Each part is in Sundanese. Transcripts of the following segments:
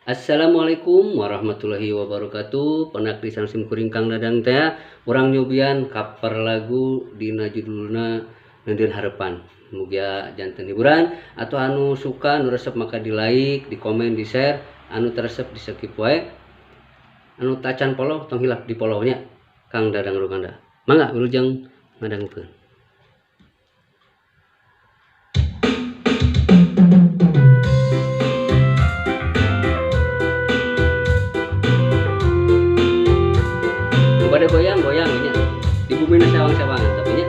Assalamualaikum warahmatullahi wabarakatuh. Penakdi sim kuring Kang Dadang teh urang nyobian cover lagu dina judulna Neundeun Harepan. Mugia janten hiburan atau anu suka anu resep maka di like, di komen, di share, anu teresep di skip wae. Anu tacan follow tong hilap di follow nya Kang Dadang Rukanda. Mangga wilujeng ngadangukeun. Pada goyang-goyang nya di bumi sawang-sawangan tapi nya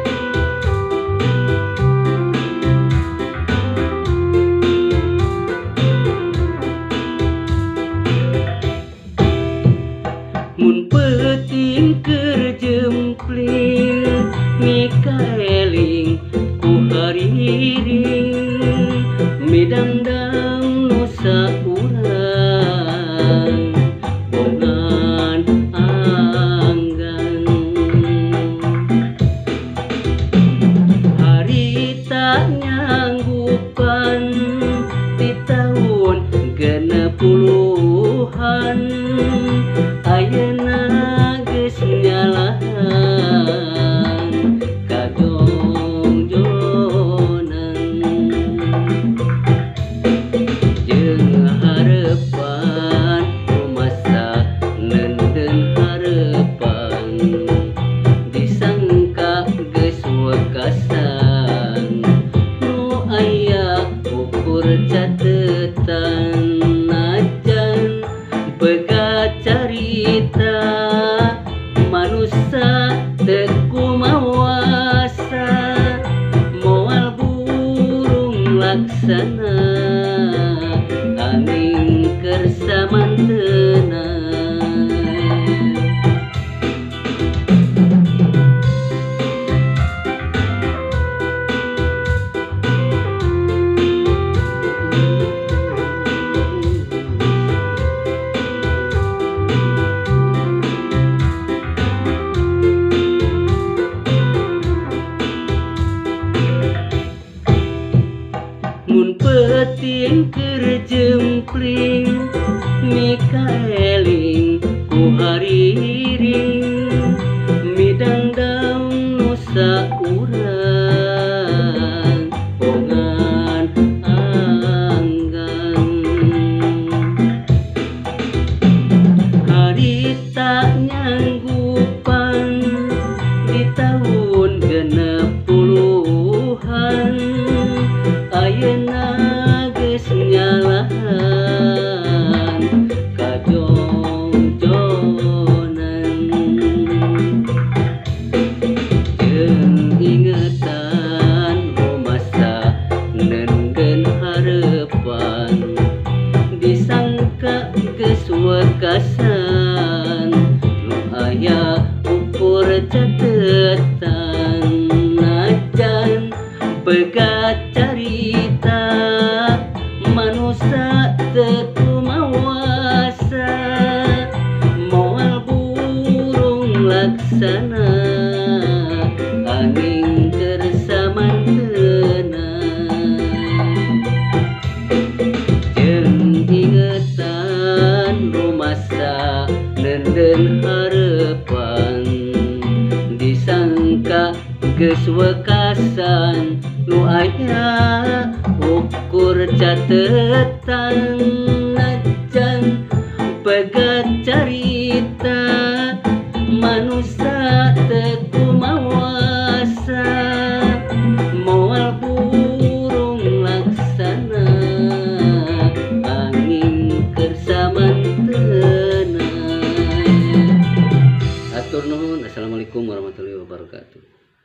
mun peuting keur jempling mikaeling ku hariring midangdang nu saurang bongan anggan harita nyanggupan di tahun 60-an ayeuna geus nyalahan kajongjonan jeung harepan rumasa neundeun harepan disangka geus wekasan nu aya ukur catetan najan begat carita manusa teu kumawasa moal burung laksana angin keur samantena. Mun peuting keur jempling mikaeling ku hariring midangdang nu saurang bongan anggan harita nyanggupan di tahun 60-an ayeuna geus nyalahan kajongjonan jeung ingetan rumasa neundeun harepan disangka geus wekasan nu aya ukur catetan najan begat carita manusa teu kumawasa moal burung laksana angin keur samantena jeung ingetan rumasa neundeun harepan disangka geus wekasan nu aya ukur catetan najan pegat carita manusa teu kumawasa moal burung laksana angin keur samantena. Atur nuhun. Assalamualaikum warahmatullahi wabarakatuh.